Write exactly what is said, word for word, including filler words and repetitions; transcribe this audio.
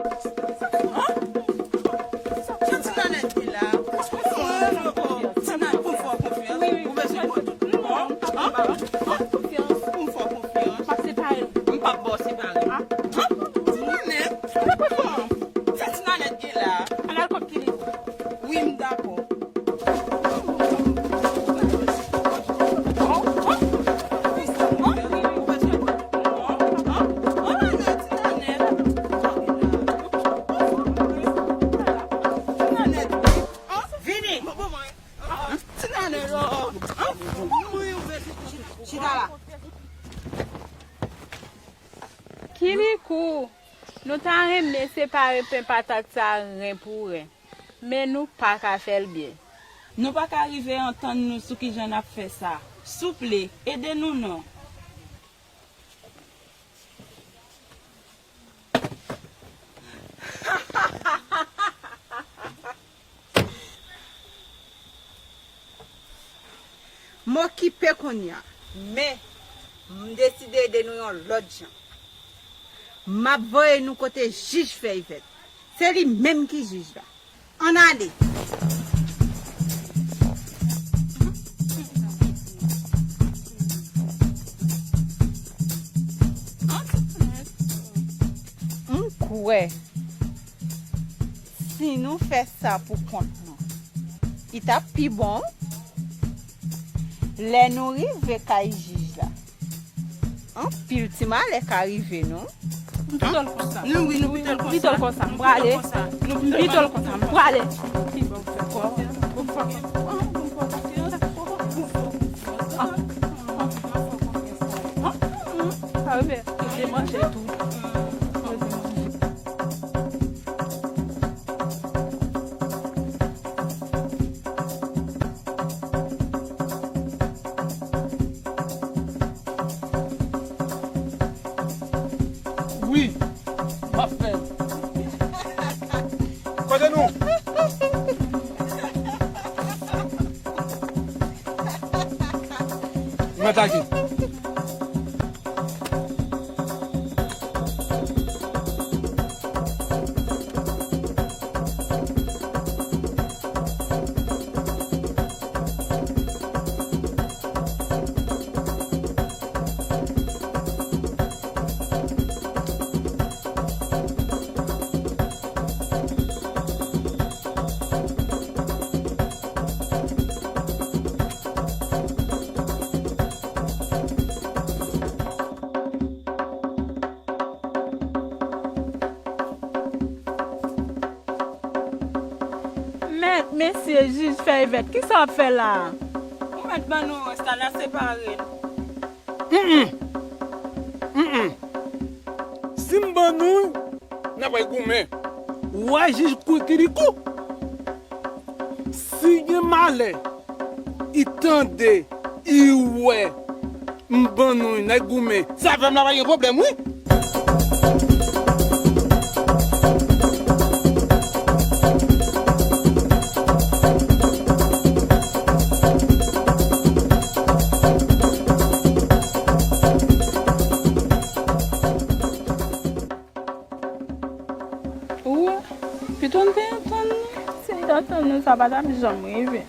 Jan ti Nanèt ye la. Ti Nanèt, pou fè w konfyans, ou bezwen konn tout moun. Pou fè w konfyans. M ap separe. M p ap ba w separe. Ti Nanèt. Jan ti Nanèt ye la. Al al kot Kili. Wi, m dakò. Vini. Chita la. Kirikou, nou ta renmen separe pen patat sa ren pou ren, men nou pa ka fè l byen. Nou pa ka rive antann nou sou kijan n ap fè sa. Souple, ede nou non. M okipe kounye a, men m deside ede nou yon lòt jan. M ap voye nou kote jij Fèy Vèt. Se li menm ki jij la. Ann ale! M kwè si nou fè sa pou kont nou, li t ap pi bon wi. Lè nou rive kay jij la, anpil ti malè ka rive nou. Nou pito l konsa. Nou, wi, nou pito l konsa. M prale. M pito l konsa. M prale. Sa yo fè, yo te manje tou. Wi, m ap fè l. Kote nou? Mèt Aki. Mèt, mesye jij Fèy Vèt, kisa w ap fè la a? Ou mèt ban nou rès la, n a separe l. Mm, mm. Mm, mm. Si m ban nou l, n ap al goumen. Ou wè jij Kikirikou? Si gen malè, li tande, li wè, m ban nou l, n al goumen. Sa fè m la pa gen pwoblèm, wi. Ou wè, pito n te antann nou. Si n t antann nou, sa pa t ap janm rive.